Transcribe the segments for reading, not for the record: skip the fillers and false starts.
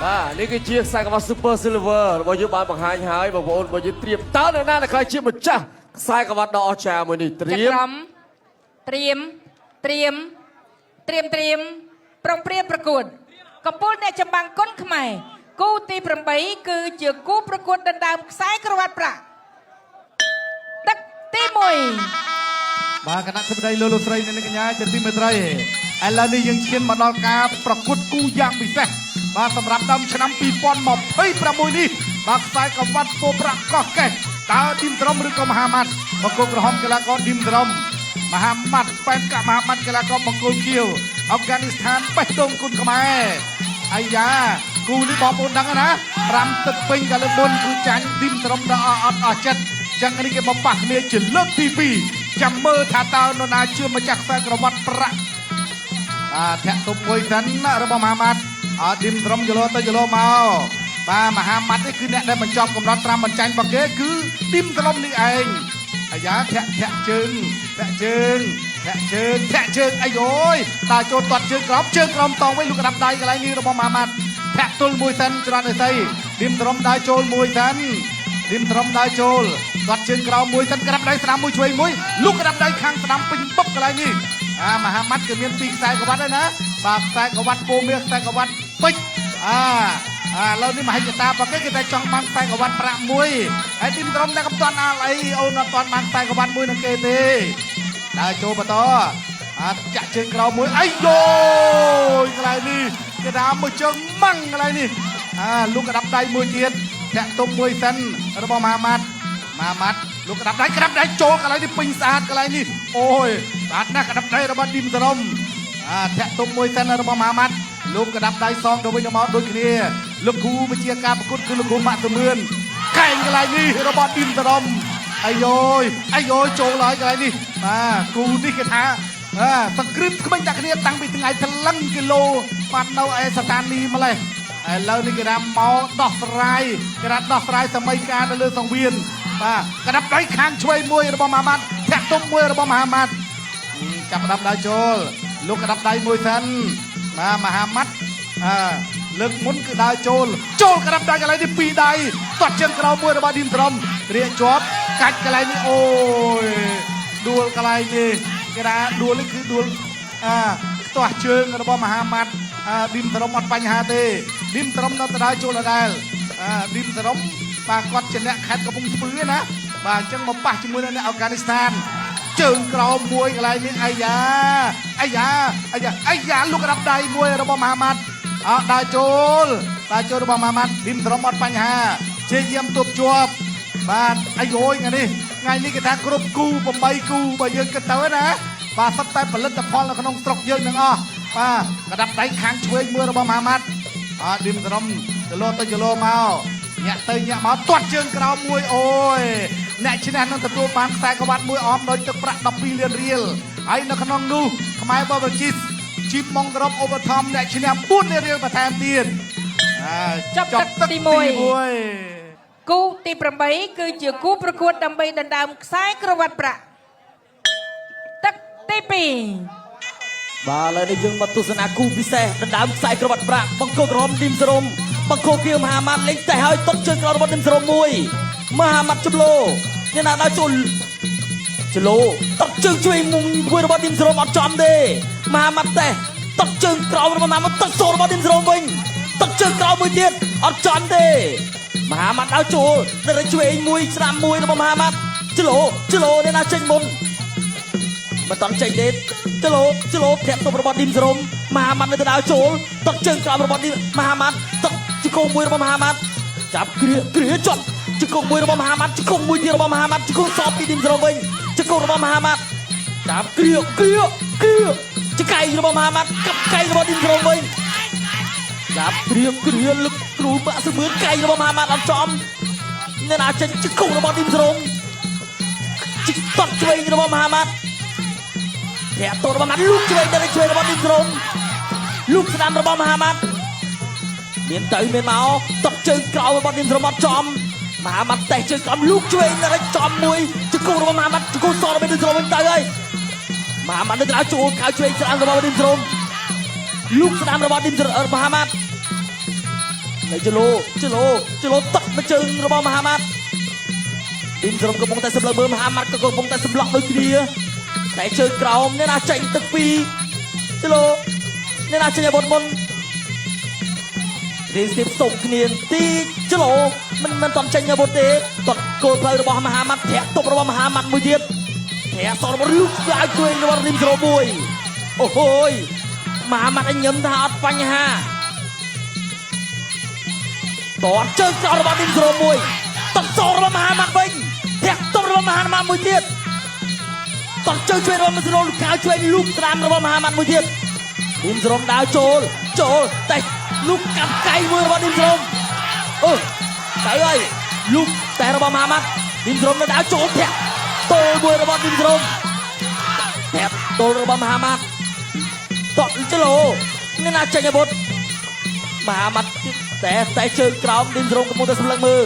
បាទនេះគឺជាខ្សែក្រវ៉ាត់ Super Silver របស់យើងបានបង្ហាញហើយបងប្អូនរបស់យើងត្រៀមតើនរណាដែលក្លាយជាម្ចាស់ខ្សែក្រវ៉ាត់ដ៏អស្ចារ្យមួយនេះត្រៀម ចក្រមត្រៀមត្រៀមត្រៀមត្រៀមប្រុងប្រៀបប្រកួតកំពូលអ្នកចម្បាំងគុនខ្មែរគូទី8គឺជាគូប្រកួតដណ្ដើមខ្សែក្រវ៉ាត់ប្រាក់ទឹកទី1 បាទគណៈធិបតីលោកលោកស្រីនិងអ្នកកញ្ញាជាទីមេត្រីឥឡូវនេះយើងឈានមកដល់ការប្រកួតគូយ៉ាងពិសេសបាទសម្រាប់ដើមឆ្នាំ2026នេះបាទខ្សែក្រវ៉ាត់ពោប្រាក់កោះកេះតើឌីមត្រឹមឬក៏មហាម៉ាត់បង្គោលក្រហមកីឡាករឌីមត្រឹមមហាម៉ាត់ប៉ែនកាមហាម៉ាត់កីឡាករបង្គោលខៀវអាហ្វហ្គានីស្ថានបេះដូងគុណខ្មែរអាយ៉ាគូនេះបងប្អូនដឹងហើយណា5ទឹកពេញកាលលើកមុនគឺចាញ់ឌីមត្រឹមដល់អត់អស់ចិត្តចឹងនេះគេមកប៉ះគ្នាជាលើកទី2ចាំមើលថាតើនរណាជាម្ចាស់ខ្សែក្រវ៉ាត់ប្រាក់ បាទធាក់ទប់មួយសិនណារបស់មហាម៉ាត់អត់ឌីមត្រឹមយលោទៅយលោមកបាទមហាម៉ាត់នេះគឺអ្នកដែលបញ្ចប់កំណត់ត្រាំបញ្ចាញ់របស់គេគឺឌីមត្រឹមនេះឯងអាយ៉ាធាក់ធាក់ជើងធាក់ជើងធាក់ជើងធាក់ជើងអាយយតើចូលទាត់ជើងក្រោមជើងក្រោមតងវិញលូកក្តាប់ដៃកន្លែងនេះរបស់មហាម៉ាត់ធាក់ទល់មួយសិនច្រត់អីស្អីឌីមត្រឹមដើរចូលមួយសិនឌីមត្រឹមដើរចូលទាត់ជើងក្រោមមួយសិនក្តាប់ដៃស្ដាំមួយឆ្វេងមួយលូកក្តាប់ដៃខាងស្ដាំពេញបុកកន្លែងនេះ អាមហាម៉ាត់គឺមានពីរខ្សែក្រវ៉ាត់ហើយណាបាទខ្សែក្រវ៉ាត់ពោមាសខ្សែក្រវ៉ាត់ពេជ្រអាអាឥឡូវនេះមហិច្ឆតារបស់គេគេតែចង់បានខ្សែក្រវ៉ាត់ប្រាក់មួយហើយទីមក្រុមតែកំតាន់អាលអីអូនអត់តាន់បានខ្សែក្រវ៉ាត់មួយនឹងគេទេដើរចូលបន្តអាចាក់ជើងក្រោមមួយអាយយយកន្លែងនេះគេថាមួយជើងម៉ាំងកន្លែងនេះអាលោកក្តាប់ដៃមួយទៀតធាក់ទុំមួយសិនរបស់មហាម៉ាត់មហាម៉ាត់លោកក្តាប់ដៃក្តាប់ដៃចូលកន្លែងនេះពេញស្អាតកន្លែងនេះអូយស្អាតណាស់ក្តាប់ដៃរបស់ឌីមសរំអាធាក់ទុំមួយសិនរបស់មហាម៉ាត់លោកក្តាប់ដៃសងទៅវិញទៅមកដូចគ្នាលោកគ្រូវិជាការប្រកួតគឺលោកគ្រូម៉ាក់សមឿនកែងកន្លែងនេះរបស់ឌីមសរំអាយយអាយយចូលហើយកន្លែងនេះបាទគូនេះគេថាអាសង្គ្រាមក្មេងដាក់គ្នាតាំងពីថ្ងៃថ្លឹងគីឡូបាត់នៅឯស្ថានីយ៍ម្លេះឥឡូវនេះគេថាមកដោះស្រាយគេថាដោះស្រាយសម័យកាលនៅលើសង្វៀនបាទក្តាប់ដៃខាងឆ្វេងមួយរបស់មហាម៉ាត់ធាក់ទុំមួយរបស់មហាម៉ាត់ចាប់ផ្ដាំដៃចូលលោកក្តាប់ដៃមួយសិនបាទមហាម៉ាត់អើលើកមុនគឺដើរចូលចូលក្តាប់ដៃកន្លែងនេះពីរដៃទាត់ជើងក្រោមមួយរបស់ឌីមត្រំរៀកជាប់កាច់កន្លែងនេះអូយដួលកន្លែងនេះគេថាដួលនេះគឺដួលអាខ្ទាស់ជើងរបស់មហាម៉ាត់អាឌីមត្រំអត់បញ្ហាទេឌីមត្រំនៅដដែលចូលដដែលអាឌីមត្រំបាទគាត់ជាអ្នកខេត្តកំពង់ស្ពឺឯណាបាទអញ្ចឹងមកប៉ះជាមួយនឹងអ្នកអាហ្វហ្គានីស្ថាន ជើងក្រោមមួយកន្លែងនេះអាយ៉ាអាយ៉ាអាយ៉ាអាយ៉ាលោកក្តាប់ដៃមួយរបស់មហាម៉ាត់អត់ដើរចូលដើរចូលរបស់មហាម៉ាត់ឌីមត្រំអត់បញ្ហាជាយាមទប់ជាប់បាទអាយយថ្ងៃនេះថ្ងៃនេះគេថាគ្រប់គូ8គូបើយើងគិតទៅណាបាទសុទ្ធតែផលិតផលនៅក្នុងស្រុកយើងទាំងអស់បាទក្តាប់ដៃខាងឆ្វេងមួយរបស់មហាម៉ាត់អត់ឌីមត្រំចលោទៅចលោមកញាក់ទៅញាក់មកទាត់ជើងក្រោមមួយអូយអ្នកឈ្នះនឹងទទួលបានខ្សែក្រវ៉ាត់មួយអមដោយទឹកប្រាក់12លានរៀលហើយនៅក្នុងនោះខ្មែរបបជីសជីបម៉ុងក្របឧបត្ថម្ភអ្នកឈ្នះ4លានរៀលបន្ថែមទៀតអា ចប់ទឹកទី1 គូទី8គឺជាគូប្រកួតដើម្បីដណ្ដើមខ្សែក្រវ៉ាត់ប្រាក់ទឹកទី2 បាទឥឡូវនេះយើងមកទស្សនាគូពិសេសដណ្ដើមខ្សែក្រវ៉ាត់ប្រាក់បង្គោលក្រហមឌីមសរុំបង្គោលខៀវមហាម៉ាត់លេងតេះហើយតុតជើងក្រោមរបស់ឌីមសរុំមួយមហាម៉ាត់ចំលោអ្នកណាដល់ចូលចលោតុតជើងជួយមុំមួយរបស់ឌីមសរុំអត់ចំទេមហាម៉ាត់តេះតុតជើងក្រោមរបស់មហាម៉ាត់តុតសូរបស់ឌីមសរុំវិញតុតជើងក្រោមមួយទៀតអត់ចំទេមហាម៉ាត់ដល់ចូលទៅឆ្វេងមួយស្ដាំមួយរបស់មហាម៉ាត់ចលោចលោអ្នកណាចេញមុន មិនតន់ចេញទេចលោចលោធាក់ទប់របស់ឌីមសរុំមហាម៉ាត់នៅទៅដល់ចូលតក់ជើងក្រោមរបស់ឌីមមហាម៉ាត់តក់ជង្គង់មួយរបស់មហាម៉ាត់ចាប់គ្រាគ្រាជាប់ជង្គង់មួយរបស់មហាម៉ាត់ជង្គង់មួយទៀតរបស់មហាម៉ាត់ជង្គង់សបពីឌីមសរុំវិញជង្គង់របស់មហាម៉ាត់ចាប់គ្រាគ្រាគ្រាចកៃរបស់មហាម៉ាត់កាប់កៃរបស់ឌីមសរុំវិញចាប់គ្រាគ្រាលឹកគ្រូបាក់ស្មឿនកៃរបស់មហាម៉ាត់អត់ចំអ្នកណាចេញជង្គង់របស់ឌីមសរុំជិះតក់ឆ្វេងរបស់មហាម៉ាត់ ធាក់តូរបស់ម៉ាត់លូកឆ្វេងទៅឆ្វេងរបស់ឌីមស្រមលូកស្ដាំរបស់មហាម៉ាត់មានទៅមានមកតក់ជើងក្រោមរបស់ឌីមស្រមអត់ចំមហាម៉ាត់តេះជើងក្រោមលូកឆ្វេងទៅចំមួយជង្គង់របស់មហាម៉ាត់ជង្គង់សរបស់ឌីមស្រមវិញទៅហើយមហាម៉ាត់នៅក្រៅចូលខៅឆ្វេងស្ដាំរបស់ឌីមស្រមលូកស្ដាំរបស់ឌីមស្រមមហាម៉ាត់ នៅជឡូជឡូជឡូទឹកមកជើងរបស់មហាម៉ាត់ឌីមសរុំកំពុងតែសម្លឹងមើលមហាម៉ាត់ក៏កំពុងតែសម្លក់ដូចគ្នាតែជើងក្រោមអ្នកណាចេញទឹកពីរជឡូអ្នកណាចេញអាវុធមុនរៀងស្ទាបសុំគ្នាទីជឡូមិនតន់ចេញអាវុធទេតត់គោលផ្លូវរបស់មហាម៉ាត់ធាក់ទប់របស់មហាម៉ាត់មួយទៀតធាក់សរបស់រូបស្អាតគួយរបស់ឌីមសរុំមួយអូហូយមហាម៉ាត់ឲ្យញឹមថាអត់បញ្ហាតតជើងក្រោមរបស់ឌីមសរុំមួយតត់សរបស់មហាម៉ាត់វិញធាក់ទប់របស់មហាម៉ាត់មួយទៀតតត់ជើងជួយរបស់មសរុំកៅជួយលូកត្រាំរបស់មហាម៉ាត់មួយទៀតឌីមសរុំដើរចូលចូលតែលូកកាប់កៃមួយរបស់ឌីមសរុំអូទៅហើយលូកតែរបស់មហាម៉ាត់ឌីមសរុំនៅដើរចូលធាក់ទល់មួយរបស់ឌីមសរុំធាក់ទល់របស់មហាម៉ាត់តត់ចលោអ្នកណាចេញអាវុធមហាម៉ាត់តែជើងក្រោមឌីមសរុំកំពុងតែសម្លឹងមើល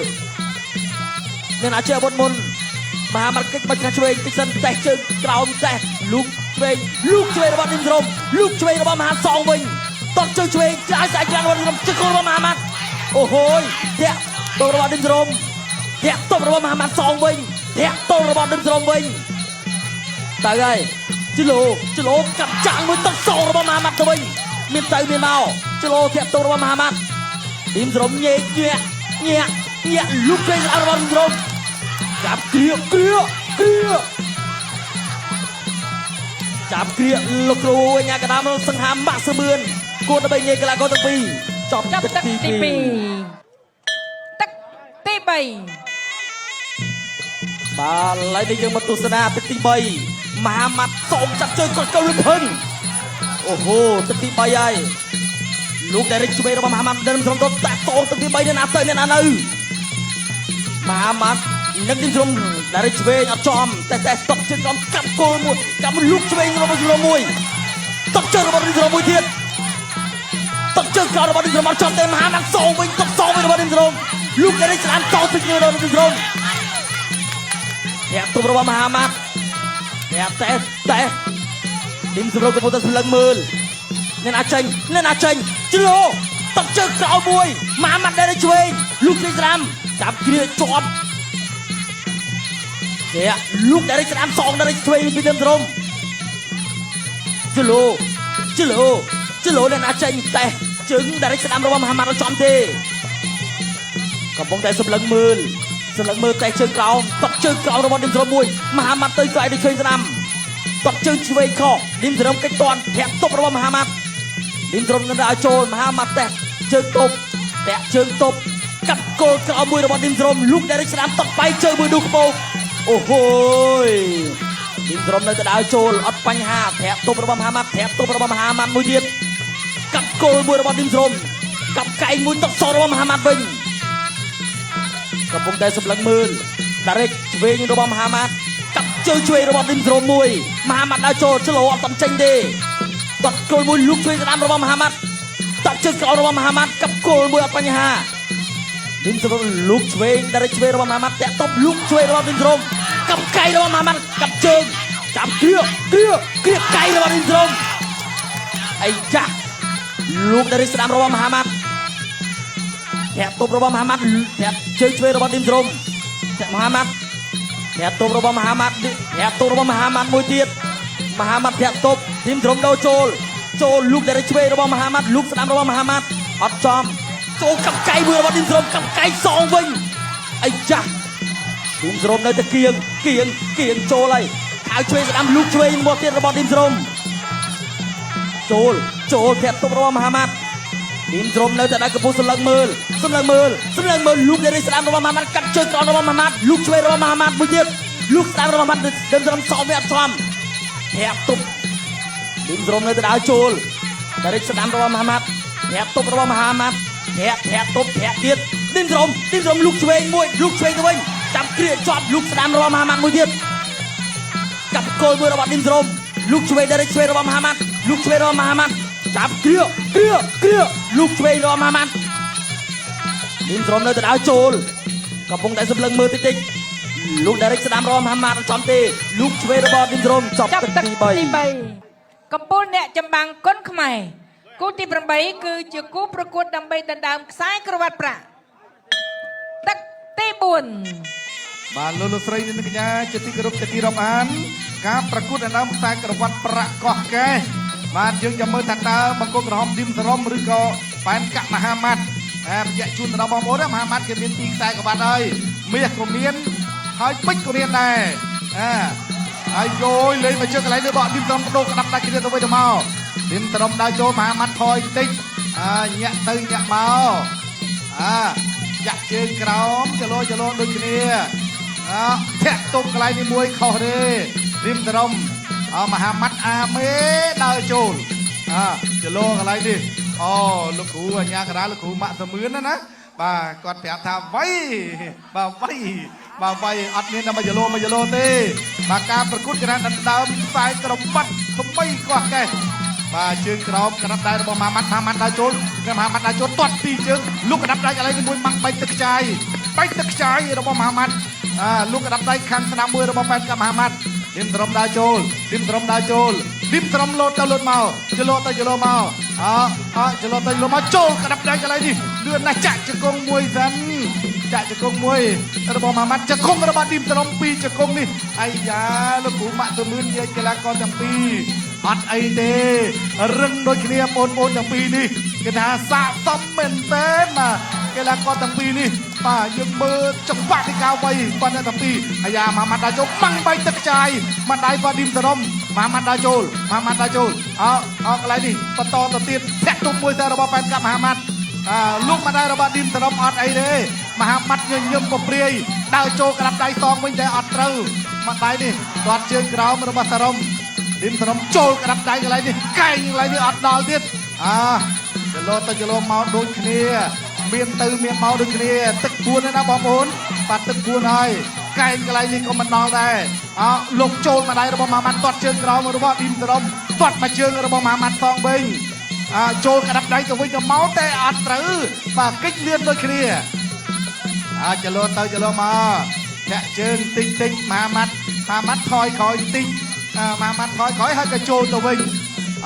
អ្នកណាចេញអាវុធមុនមហាម៉ាត់កិច្ចមកខាងឆ្វេងតិចសិនតែជើងក្រោមតែលូកឆ្វេងលូកឆ្វេងរបស់ឌីមសរុំលូកឆ្វេងរបស់មហាសងវិញតត់ជើងឆ្វេងឆ្លើយស្អែកខ្លាំងរបស់ឌីមសរុំជើងរបស់មហាម៉ាត់អូហូយធាក់ទល់របស់ឌីមសរុំធាក់ទប់របស់មហាម៉ាត់សងវិញធាក់ទល់របស់ឌីមសរុំវិញទៅហើយជឡូជឡូកាប់ចាងមួយទឹកសងរបស់មហាម៉ាត់ទៅវិញមានទៅមានមកជឡូធាក់ទល់របស់មហាម៉ាត់ឌីមសរុំញែកញាក់ញាក់ញាក់លូកឆ្វេងរបស់ឌីមសរុំចាប់គ្រាគ្រាគ្រាចាប់គ្រាលោកគ្រូអញ្ញាកដាមសង្ហាម៉ាក់សមឿនគួរដើម្បីញែកកីឡាករទាំងពីរចប់ ចាប់ ទឹក ទឹកទី ទី2 2ទឹកទី3 បាទឥឡូវនេះយើងមកទស្សនាទឹកទី3មហាម៉ាត់សូមចាប់ជើងគាត់កៅលឹកភឹងអូហូទឹកទី3ហើយលោកដែលរិចឆ្វេងរបស់មហាម៉ាត់ដើមស្រំទៅតាក់តងទឹកទី3នេះណាទៅនេះណានៅមហាម៉ាត់នឹងទីស្រំដែលរិចឆ្វេងអត់ចំតែតែស្តុកជើងក្រោមកាប់គោលមួយកាប់លូកឆ្វេងរបស់ស្រំមួយតកជើងរបស់ស្រំមួយទៀតតកជើងក្រោមរបស់ស្រំអត់ចំទេមហាម៉ាត់សងវិញតកសងវិញរបស់ស្រំលោកដែលរិចស្ដាំតទឹករបស់ស្រំធាក់ទប់របស់មហាម៉ាត់ធាក់តែតែឌីមសម្រុកកំពុងតែសម្លឹងមើលអ្នកណាចេញអ្នកណាចេញជ្លោតកជើងក្រោយមួយមហាម៉ាត់ដែលឆ្វេងលូកឆ្វេងស្ដាំចាប់គ្រាជាប់ធាក់លូកដែលស្ដាំសងដែលឆ្វេងពីឌីមសម្រុកជ្លោជ្លោជ្លោអ្នកណាចេញតែជើងដែលស្ដាំរបស់មហាម៉ាត់អត់ចំទេកំពុងតែសម្លឹងមើលសម្លឹងមើលតែជើងក្រោមតក់ជើងក្រោមរបស់ឌីមសរុំមួយមហាម៉ាត់ទៅស្អែកដូចឆ្វេងស្ដាំតក់ជើងឆ្វេងខុសឌីមសរុំកិច្ចតន់ធាក់ទប់របស់មហាម៉ាត់ឌីមសរុំនឹងឲ្យចូលមហាម៉ាត់តេះជើងទប់តាក់ជើងទប់កាប់គោលក្រោមមួយរបស់ឌីមសរុំលូកដែលស្ដាំតក់បែកជើងមួយឌូក្បោកអូហូយឌីមសរុំនៅតែដើរចូលអត់បញ្ហាធាក់ទប់របស់មហាម៉ាត់ធាក់ទប់របស់មហាម៉ាត់មួយទៀតកាប់គោលមួយរបស់ឌីមសរុំកាប់កែងមួយតក់សរបស់មហាម៉ាត់វិញកំពុងតែសម្លឹងមើលតារិកឆ្វេងរបស់មហាម៉ាត់កាប់ជើងឆ្វេងរបស់ឌីមសរុំមួយមហាម៉ាត់ដើរចូលឆ្លោអត់តំចេញទេតត់គោលមួយលូកឆ្វេងស្ដាំរបស់មហាម៉ាត់តក់ជើងក្រោមរបស់មហាម៉ាត់កាប់គោលមួយអត់បញ្ហាឌីមសរុំលូកឆ្វេងតារិកឆ្វេងរបស់មហាម៉ាត់តាក់តបលូកឆ្វេងរបស់ឌីមសរុំកាប់កៃរបស់មហាម៉ាត់កាប់ជើងចាប់គ្រាគ្រាគ្រាកៃរបស់ឌីមសរុំអីចាស់លូកតារិកស្ដាំរបស់មហាម៉ាត់ធាក់ទប់របស់មហាម៉ាត់ធាក់ជើងឆ្វេងរបស់ឌីមសរុំធាក់មហាម៉ាត់ធាក់ទប់របស់មហាម៉ាត់ធាក់ទប់របស់មហាម៉ាត់មួយទៀតមហាម៉ាត់ធាក់ទប់ឌីមសរុំដូរចូលចូលលូកដែលឆ្វេងរបស់មហាម៉ាត់លូកស្ដាំរបស់មហាម៉ាត់អត់ចំចូលកាប់កៃមួយរបស់ឌីមសរុំកាប់កៃសងវិញអីចាស់ឌីមសរុំនៅតែគៀងគៀងគៀងចូលហើយខៅឆ្វេងស្ដាំលូកឆ្វេងមកទៀតរបស់ឌីមសរុំចូលចូលធាក់ទប់របស់មហាម៉ាត់ឌីមសរុំនៅតែដាក់កំពុះសម្លឹងមើលសម្លឹងមើលសម្លឹងមើលលូកដែលស្ដាំរបស់មហាម៉ាត់កាត់ជើងក្រោមរបស់មហាម៉ាត់លូកឆ្វេងរបស់មហាម៉ាត់មួយទៀតលូកស្ដាំរបស់មហាម៉ាត់ឌីមសរុំសងវាអត់ចំធាក់ទប់ឌីមសរុំនៅតែដើរចូលតែរិចស្ដាំរបស់មហាម៉ាត់ធាក់ទប់របស់មហាម៉ាត់ធាក់ធាក់ទប់ធាក់ទៀតឌីមសរុំឌីមសរុំលូកឆ្វេងមួយលូកឆ្វេងទៅវិញចាប់គ្រាជាប់លូកស្ដាំរបស់មហាម៉ាត់មួយទៀតកាប់គោលមួយរបស់ឌីមសរុំលូកឆ្វេងដែលរិចឆ្វេងរបស់មហាម៉ាត់លូកឆ្វេងរបស់មហាម៉ាត់ចាប់គ្រាគ្រាគ្រាលូកឆ្វេងរបស់មហាម៉ាត់ឌីមសរុំនៅតែដើរចូលកំពុងតែសម្លឹងមើលតិចតិចលូកដែលរិចស្ដាំរបស់មហាម៉ាត់អត់ចំទេលូកឆ្វេងរបស់ឌីមសរុំចប់ ចាប់ ទឹក ទឹក ទី ទី 3 3កំពូលអ្នកចម្បាំងគុនខ្មែរ គូទី8គឺជាគូប្រកួតដើម្បីដណ្ដើមខ្សែក្រវ៉ាត់ប្រាក់ទឹកទី4 បាទលោកលោកស្រីនិងកញ្ញាជាទីគោរពជាទីរាប់អានការប្រកួតដណ្ដើមខ្សែក្រវ៉ាត់ប្រាក់កោះកេះបាទយើងចាំមើលថាតើបង្គោលក្រហមឌីមសរំឬក៏ប៉ែនកាក់មហាម៉ាត់អែបញ្ជាក់ជូនទៅដល់បងប្អូនណាមហាម៉ាត់គេមានពីរខ្សែក្រវ៉ាត់ហើយមាសក៏មានហើយពេជ្រក៏មានដែរអាហើយយោយលេងមកជើងកន្លែងនេះបកឌីមសរំបដូរក្តាប់ដាច់គ្នាទៅវិញទៅមកឌីមសរំដើរចូលមហាម៉ាត់ថយតិចអាញាក់ទៅញាក់មកអាចាក់ជើងក្រោមចលោចលោដូចគ្នា អធាក់ទុំកន្លែងនេះមួយខុសទេរីមត្រំអមហាម៉ាត់អាមេដើរចូលអចលោកន្លែងនេះអូលោកគ្រូអញ្ញាករាលោកគ្រូម៉ាក់សមឿនណាណាបាទគាត់ប្រាប់ថាវៃបាទវៃបាទវៃអត់មានតែមួយគីឡូមួយគីឡូទេបាទការប្រកួតកណ្ដាលដណ្ដើមខ្សែក្របាត់ថ្មីកោះកេះបាទជើងក្រោមក្តាប់ដៃរបស់មហាម៉ាត់មហាម៉ាត់ដើរចូលមហាម៉ាត់ដើរចូលទាត់ពីរជើងលោកក្តាប់ដៃកន្លែងនេះមួយម៉ាំងបែកទឹកខ្ចាយបែកទឹកខ្ចាយរបស់មហាម៉ាត់ អាលោកក្តាប់ដៃខាងស្នាមមួយរបស់ប៉ែនកាមហាម៉ាត់ឌីមត្រំដើរចូលឌីមត្រំដើរចូលឌីមត្រំលោតទៅលោតមកចលោទៅចលោមកអអចលោទៅចលោមកចូលក្តាប់ដៃកន្លែងនេះលឿនណាស់ចាក់ជង្គង់មួយសិនចាក់ជង្គង់មួយរបស់មហាម៉ាត់ជង្គង់របស់ឌីមត្រំពីរជង្គង់នេះអាយ៉ាលោកគ្រូម៉ាក់ទៅមឿនយាយកីឡាករទាំងពីរអត់អីទេរឹងដូចគ្នាបងប្អូនទាំងពីរនេះគេថាសាកសមមែនតើណាកីឡាករទាំងពីរនេះបាទយើងមើលចង្វាក់នៃការវាយប៉ុណ្ណេះទាំងពីរអាយ៉ាមហាម៉ាត់ដើរចូលបាំងបែកទឹកខ្ចាយម៉ាត់ដៃបាឌីមសរំមហាម៉ាត់ដើរចូលមហាម៉ាត់ដើរចូលអអកន្លែងនេះបន្តទៅទៀតធាក់ទុំមួយតែរបស់ប៉ែនកាប់មហាម៉ាត់អាលោកម៉ាត់ដៃរបស់ឌីមសរំអត់អីទេមហាម៉ាត់ញញឹមពព្រាយដើរចូលក្តាប់ដៃសងវិញតែអត់ត្រូវម៉ាត់ដៃនេះទាត់ជើងក្រោមរបស់សរំឌីមសរំចូលក្តាប់ដៃកន្លែងនេះកែងកន្លែងនេះអត់ដល់ទៀតអាចលោទៅចលោមកដូចគ្នាមានទៅមានមកដូចគ្នាទឹកពួនណាបងប្អូនបាទទឹកពួនហើយកែងកន្លែងនេះក៏មិនដល់ដែរអោលោកចូលមកដៃរបស់ម៉ាម៉ាត់ទាត់ជើងក្រោមរបស់ឌីមសរំទាត់មកជើងរបស់ម៉ាម៉ាត់សងវិញអាចូលក្តាប់ដៃទៅវិញទៅមកតែអត់ត្រូវបាទកិច្ចលឿនដូចគ្នាអាចលោទៅចលោមកធាក់ជើងតិចតិចម៉ាម៉ាត់ម៉ាម៉ាត់ថយក្រោយតិចម៉ាម៉ាត់ថយក្រោយហើយក៏ចូលទៅវិញ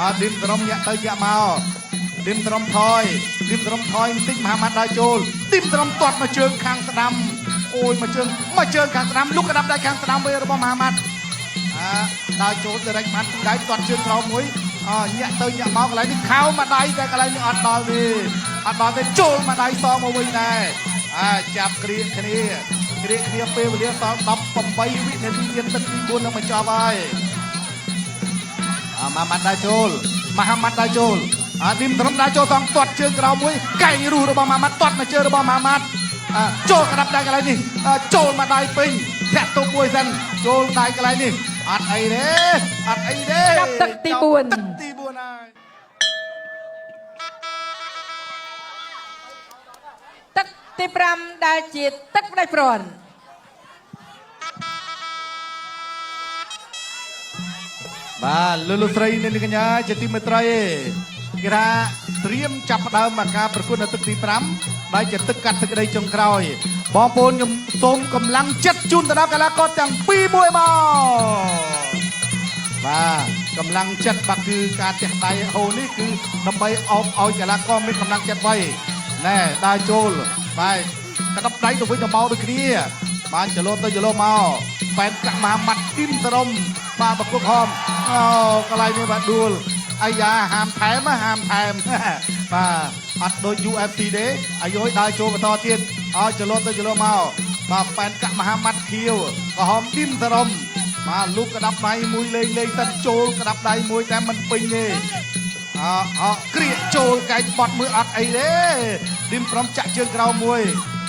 អឌីមសរំញាក់ទៅញាក់មកឌីមត្រំថយឌីមត្រំថយបន្តិចមហាម៉ាត់ដើរចូលឌីមត្រំទាត់មកជើងខាងស្ដាំអូយមកជើងមកជើងខាងស្ដាំលុកក្តាប់ដៃខាងស្ដាំវិញរបស់មហាម៉ាត់អាដើរចូលទៅរែកម៉ាត់ដៃទាត់ជើងក្រោមមួយអញាក់ទៅញាក់មកកន្លែងនេះខោមកដៃតែកន្លែងនេះអត់ដល់ទេអត់ដល់ទេចូលមកដៃសងមកវិញដែរអាចាប់គ្រៀកគ្នាគ្រៀកគ្នាពេលវេលាសល់18វិនាទីទៀតទឹកទី4នឹងបញ្ចប់ហើយអាមហាម៉ាត់ដើរចូលមហាម៉ាត់ដើរចូលអាឌីមត្រឹមដើរចូលតង់ទាត់ជើងក្រោមមួយកែងរុះរបស់មហាម៉ាត់ទាត់មកជើងរបស់មហាម៉ាត់ចូលក្តាប់ដៃកន្លែងនេះចូលមកដៃពេញធាក់ទុំមួយសិនចូលដៃកន្លែងនេះអត់អីទេអត់អីទេ ចាប់ទឹកទី4 ទឹកទី4ហើយ ទឹកទី5ដែលជាទឹកផ្ដាច់ព្រាត់ បាទលោកលោកស្រីនិងកញ្ញាជាទីមេត្រីគេថាត្រៀមចាប់ផ្ដើមមកការប្រកួតនៅទឹកទី5ដែលជាទឹកកាត់ទឹកក្តីចុងក្រោយបងប្អូនខ្ញុំសូមកម្លាំងចិត្តជូនទៅដល់កីឡាករទាំងពីរមួយមកបាទកម្លាំងចិត្តបាទគឺការទះដៃហូនេះគឺដើម្បីអោបឲ្យកីឡាករមានកម្លាំងចិត្តໄວណែដើរចូលបាទក្តាប់ដៃទៅវិញទៅមកដូចគ្នាបានចលោទៅចលោមកប៉ែនកាក់មហាម៉ាត់ទីមសរំបាទបង្គោលខំអូកន្លែងនេះបាទដួលអាយ៉ាហាមថែមហាមថែមបាទអត់ដូច UFC ទេអាយុយដើរចូលបន្តទៀតឲ្យចលោទៅចលោមកបាទប៉ែនកាក់មហាម៉ាត់ខៀវក្រហមទីមសរំបាទលូកក្តាប់ដៃមួយលេងលេងសិនចូលក្តាប់ដៃមួយតែមិនពេញទេអអក្រៀកចូលកែងបត់មើលអត់អីទេឌីមព្រមចាក់ជើងក្រោមមួយ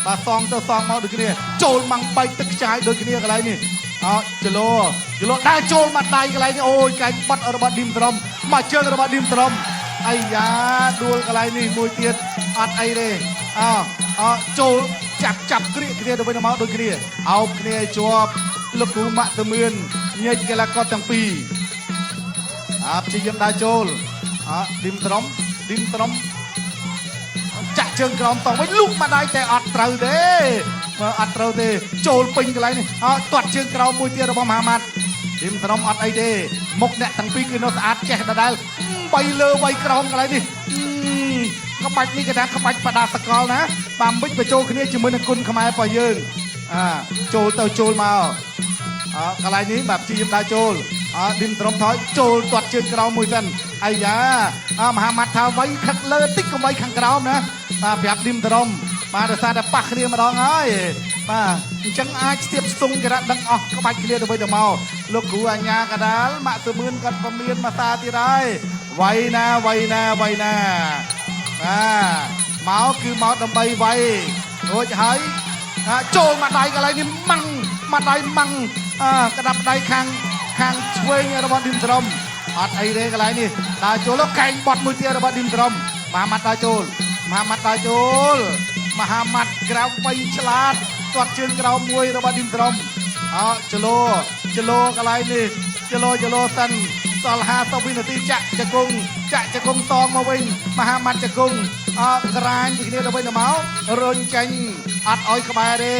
បាទសងទៅសងមកដូចគ្នាចូលម៉ាំងបែកទឹកខ្ចាយដូចគ្នាកន្លែងនេះអចលោចលោដើរចូលមកដៃកន្លែងនេះអូយកែងបត់របស់ឌីមត្រមមកជើងរបស់ឌីមត្រមអាយ៉ាដួលកន្លែងនេះមួយទៀតអត់អីទេអអចូលចាប់ចាប់ក្រៀកគ្នាទៅវិញទៅមកដូចគ្នាអោបគ្នាជាប់លោកគ្រូម៉ាក់သမឿនញែកកីឡាករទាំងពីរអាព្យាយាមដើរចូលអឌីមត្រមឌីមត្រមចាក់ជើងក្រោមតង់វិញលូកមកដៃតែអត់ត្រូវទេមើលអត់ត្រូវទេចូលពេញកន្លែងនេះអទាត់ជើងក្រោមមួយទៀតរបស់មហាម៉ាត់ឌីមត្រមអត់អីទេមុខអ្នកទាំងពីរគឺនៅស្អាតចេះដដែល វៃលើវៃក្រោមកន្លែងនេះក្បាច់នេះគេថាក្បាច់បដាសកលណាបាទមិចបញ្ចូលគ្នាជាមួយនឹងគុណខ្មែររបស់យើងអាចូលទៅចូលមកអកន្លែងនេះបាទព្យាយាមដើរចូលអឌីមត្រឹមថយចូលទាត់ជើងក្រោមមួយសិនអាយ៉ាអមហាម៉ាត់ថាវៃខិតលើតិចកុំវៃខាងក្រោមណាបាទប្រាប់ឌីមត្រឹមបាទដោយសារតែប៉ះគ្នាម្ដងហើយបាទអញ្ចឹងអាចស្ទាបស្ទង់គេដឹងអស់ក្បាច់គ្នាទៅវិញទៅមកលោកគ្រូអញ្ញាកដាលម៉ាក់សមឿនគាត់ពមៀនមកសាទៀតហើយវៃណាវៃណាវៃណាបាទមកគឺមកដើម្បីវៃរួចហើយចូលមកដៃកន្លែងនេះម៉ាំងមកដៃម៉ាំងក្តាប់ដៃខាងខាងឆ្វេងរបស់ឌីមត្រឹមអត់អីទេកន្លែងនេះដើរចូលកែងបត់មួយទៀតរបស់ឌីមត្រឹមមហាម៉ាត់ដើរចូលមហាម៉ាត់ដើរចូលមហាម៉ាត់ក្រៅវៃឆ្លាតទាត់ជើងក្រោមមួយរបស់ឌីមត្រឹមអចលោចលោកន្លែងនេះចលោចលោសិនសល់50វិនាទីចាក់ជង្គង់ចាក់ជង្គង់តងមកវិញមហាម៉ាត់ជង្គង់អក្រាញពីគ្នាទៅវិញទៅមករុញចេញអត់ឲ្យក្បែរទេ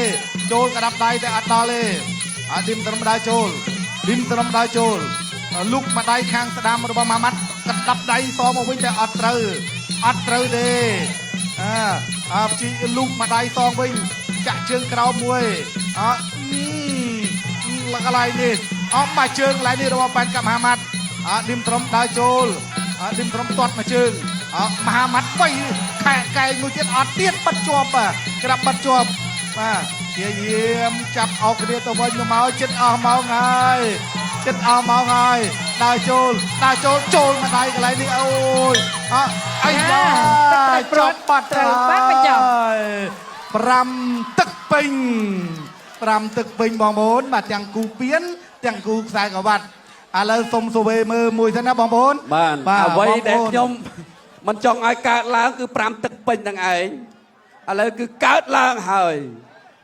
ចូលក្តាប់ដៃតែអត់ដល់ទេអឌីមត្រឹមដើរចូលឌីមត្រឹមដើរចូលលុកមកដៃខាងស្ដាំរបស់មហាម៉ាត់ក្តាប់ដៃសមកវិញតែអត់ត្រូវអត់ត្រូវទេអាព្ជីលុកមកដៃសងវិញចាក់ជើងក្រោមមួយអកន្លែងនេះអមមកជើងកន្លែងនេះរបស់ប៉ែនកាមហាម៉ាត់អឌីមត្រឹមដើរចូលអឌីមត្រឹមទាត់មកជើងអមហាម៉ាត់វៃខែកែងមួយទៀតអត់ទៀតបាត់ជាប់ក្រាប់បាត់ជាប់បាទព្យាយាមចាប់អោគ្នាទៅវិញទៅមកចិត្តអស់ម៉ោងហើយចិត្តអស់ម៉ោងហើយដើរចូលដើរចូលចូលមកដៃកន្លែងនេះអូយអអីយ៉ាចប់បាត់ ត្រូវបានបញ្ចប់ 5ទឹកពេញ5ទឹកពេញបងប្អូនបាទទាំងគូពៀនទាំងគូខ្សែក្រវ៉ាត់ឥឡូវសុំសវេមើលមួយសិនណាបងប្អូន បាទអ្វីដែលខ្ញុំមិនចង់ឲ្យកើតឡើងគឺ5ទឹកពេញនឹងឯងឥឡូវគឺកើតឡើងហើយ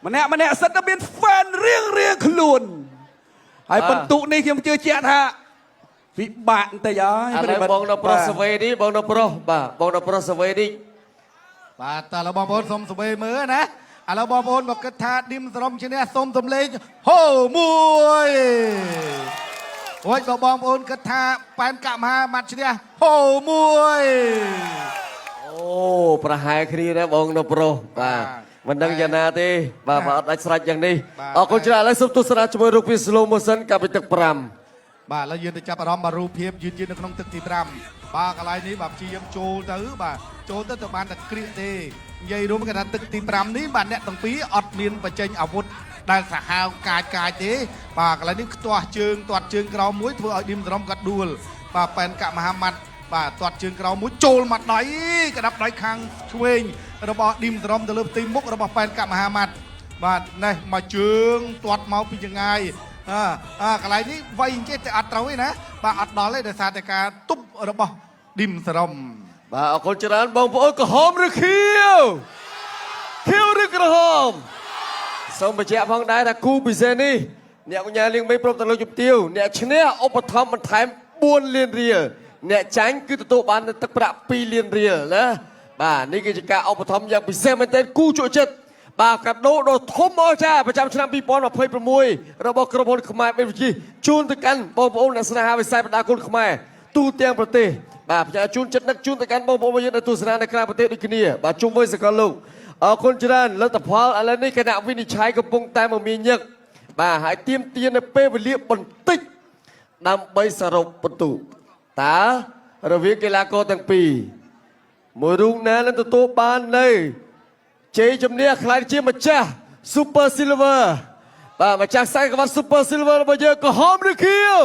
ម្នាក់ម្នាក់សិតតែមាន fan រៀងរៀងខ្លួនហើយបន្ទុកនេះខ្ញុំជឿជាក់ថាពិបាកបន្តិចហើយ ឥឡូវបងនៅប្រុសសវេនេះបងនៅប្រុសបាទបងនៅប្រុសសវេនេះ បាទតើឥឡូវបងប្អូនសុំសវេមើលណាឥឡូវបងប្អូនមកគិតថាឌីមសរុំឈ្នះសុំសំលេងហូមួយរួចបើបងប្អូនគិតថាប៉ែនកាក់មហាម៉ាត់ឈ្នះហូមួយ អូប្រហែលគ្នាដែរបងនៅប្រុសបាទមិនដឹងយ៉ាងណាទេបាទអត់ដាច់ស្រេចយ៉ាងនេះអរគុណច្រើនឥឡូវសូមទស្សនាជាមួយរូបភាព slow motion កាលពីទឹក5 បាទឥឡូវយើងទៅចាប់អារម្មណ៍បាទរូបភាពយឺតយឺតនៅក្នុងទឹកទី5បាទកន្លែងនេះបាទព្យាយាមចូលទៅបាទចូលទៅទៅបានតែក្រៀកទេនិយាយរួមគេថាទឹកទី5នេះបាទអ្នកទាំងពីរអត់មានបញ្ចេញអាវុធដែលសាហាវកាចកាចទេបាទកន្លែងនេះខ្ទាស់ជើងទាត់ជើងក្រោមមួយធ្វើឲ្យឌីមត្រំគាត់ដួលបាទប៉ែនកាក់មហាម៉ាត់បាទទាត់ជើងក្រោមមួយចូលមកដៃក្តាប់ដៃខាងឆ្វេងរបស់ឌីមត្រំទៅលើផ្ទៃមុខរបស់ប៉ែនកាក់មហាម៉ាត់បាទនេះមកជើងទាត់មកពីចងាយអាកន្លែងនេះវៃអញ្ចេះតែអត់ត្រូវទេណាបាទអត់ដល់ទេដោយសារតែការទប់របស់ឌីមសរំ បាទអរគុណច្រើនបងប្អូនក្រហមឬខៀវខៀវឬក្រហមសូមបញ្ជាក់ផងដែរថាគូពិសេសនេះអ្នកកញ្ញាលៀងមេព្រមទាំងលោកជំទាវអ្នកឈ្នះឧបត្ថម្ភបន្ថែម4លានរៀលអ្នកចាញ់គឺទទួលបានទឹកប្រាក់2លានរៀលណាបាទនេះគឺជាការឧបត្ថម្ភយ៉ាងពិសេសមែនទែនគូជក់ចិត្តបាទកាដូដ៏ធំអស្ចារ្យប្រចាំឆ្នាំ2026របស់ក្រុមហ៊ុនខ្មែរបេវិជីជូនទៅកាន់បងប្អូនអ្នកស្នេហាវិស័យបណ្ដាគុណខ្មែរទូទាំងប្រទេសបាទផ្ញើជូនចិត្តនឹកជូនទៅកាន់បងប្អូនយើងដែលទស្សនានៅក្រៅប្រទេសដូចគ្នាបាទជុំវិញសកលលោកអរគុណច្រើនលទ្ធផលឥឡូវនេះគណៈវិនិច្ឆ័យកំពុងតែមមាញឹកបាទហើយទៀមទានៅពេលវេលាបន្តិចដើម្បីសរុបពិន្ទុតើរវាងកីឡាករទាំងពីរមួយរូបណានឹងទទួលបាននៅជ័យជំនះក្លាយជាម្ចាស់ Super Silver បាទម្ចាស់ខ្សែក្រវ៉ាត់ Super Silver របស់យើងក្រហមឬខៀវ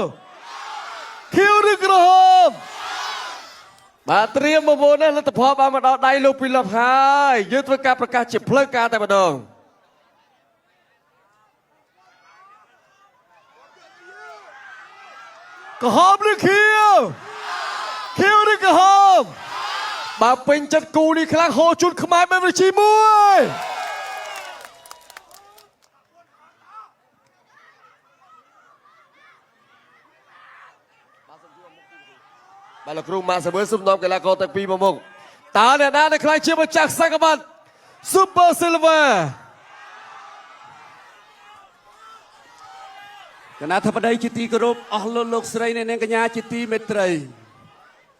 ខៀវឬក្រហមបាទត្រៀមបងប្អូនណាលទ្ធផលបានមកដល់ដៃលោកពីលប់ហើយយើងធ្វើការប្រកាសជាផ្លូវការតែម្ដងក្រហមឬខៀវខៀវឬក្រហមបើពេញចិត្តគូនេះខ្លាំងហូរជូនខ្មែរបែបវិជាមួយបាទលោកគ្រូម៉ាក់សាវើសូមនាំកីឡាករទាំងពីរមកមុខតើអ្នកណាដែលក្លាយជាម្ចាស់ខ្សែក្រវ៉ាត់ Super Silver គណៈធិបតីជាទីគោរពអស់លោកលោកស្រីអ្នកនាងកញ្ញាជាទីមេត្រី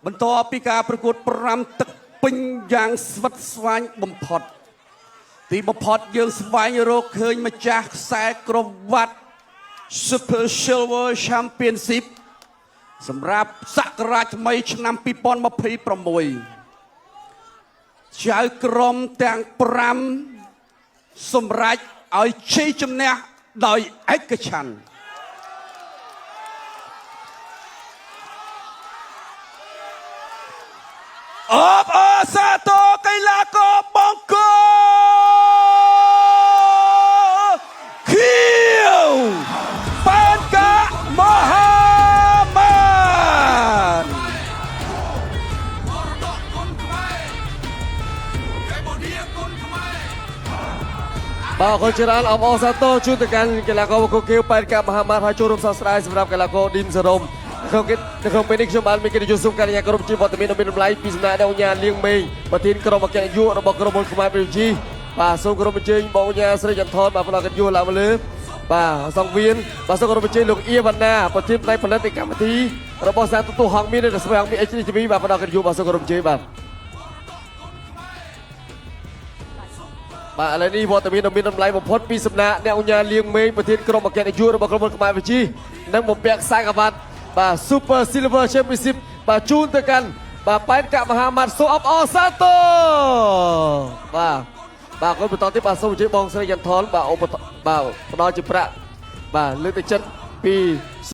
បន្ទាប់ពីការប្រកួត5ទឹកពេញយ៉ាងស្វិតស្វាញបំផុត ទីបំផុតយើងស្វែងរកឃើញម្ចាស់ខ្សែក្រវ៉ាត់ Super Silver Championship សម្រាប់សករាជថ្មីឆ្នាំ2026ចៅក្រមទាំង5សម្រេចឲ្យជ័យជំនះដោយឯកច្ឆន្ទអបអរសាទរកីឡាករបង្គោលខៀវប៉ែនកាមហាម៉ាន បាទអរគុណច្រើនអបអរសាទរជូនទៅកាន់កីឡាករបង្គោលខៀវប៉ែនកាមហាម៉ាត់ហើយចូលរួមសោកស្ដាយសម្រាប់កីឡាករឌីមសារ៉ុមក្នុងគេនៅក្នុងពេលនេះខ្ញុំបានមានកិត្តិយសសូមការអនុញ្ញាតគោរពជាវត្តមានដ៏មានតម្លៃពីសំណាក់អ្នកឧញ្ញាលៀងមេងប្រធានក្រុមអគ្គនាយករបស់ក្រុមហ៊ុនខ្មែរប្រជាជីបាទសូមគោរពអញ្ជើញបងឧញ្ញាស្រីចន្ទថនបាទផ្ដល់កិត្តិយសឡើងមកលើបាទសង្វៀនបាទសូមគោរពអញ្ជើញលោកអៀវណ្ណាប្រធានផ្នែកផលិតកម្មវិធីរបស់សារទូទស្សន៍ហងមាននៅស្វែងហងមាន HDTV បាទផ្ដល់កិត្តិយសបាទសូមគោរពអញ្ជើញបាទ បាទឥឡូវនេះវត្តមានដ៏មានតម្លៃបំផុតពីសំណាក់អ្នកឧញ្ញាលៀងមេងប្រធានក្រុមអគ្គនាយករបស់ក្រុមហ៊ុនខ្មែរវិជីនិងបំពាក់ខ្សែក្រវ៉ាត់បាទ Super Silver Championship បាទជូនទៅកាន់បាទប៉ែនកមហាម៉ាត់សូអបអរសាទរបាទបាទគុណបន្តទៀតបាទសូមអញ្ជើញបងស្រីយ៉ាន់ថនបាទឧបតបាទផ្ដល់ជាប្រាក់បាទលើកទឹកចិត្តពី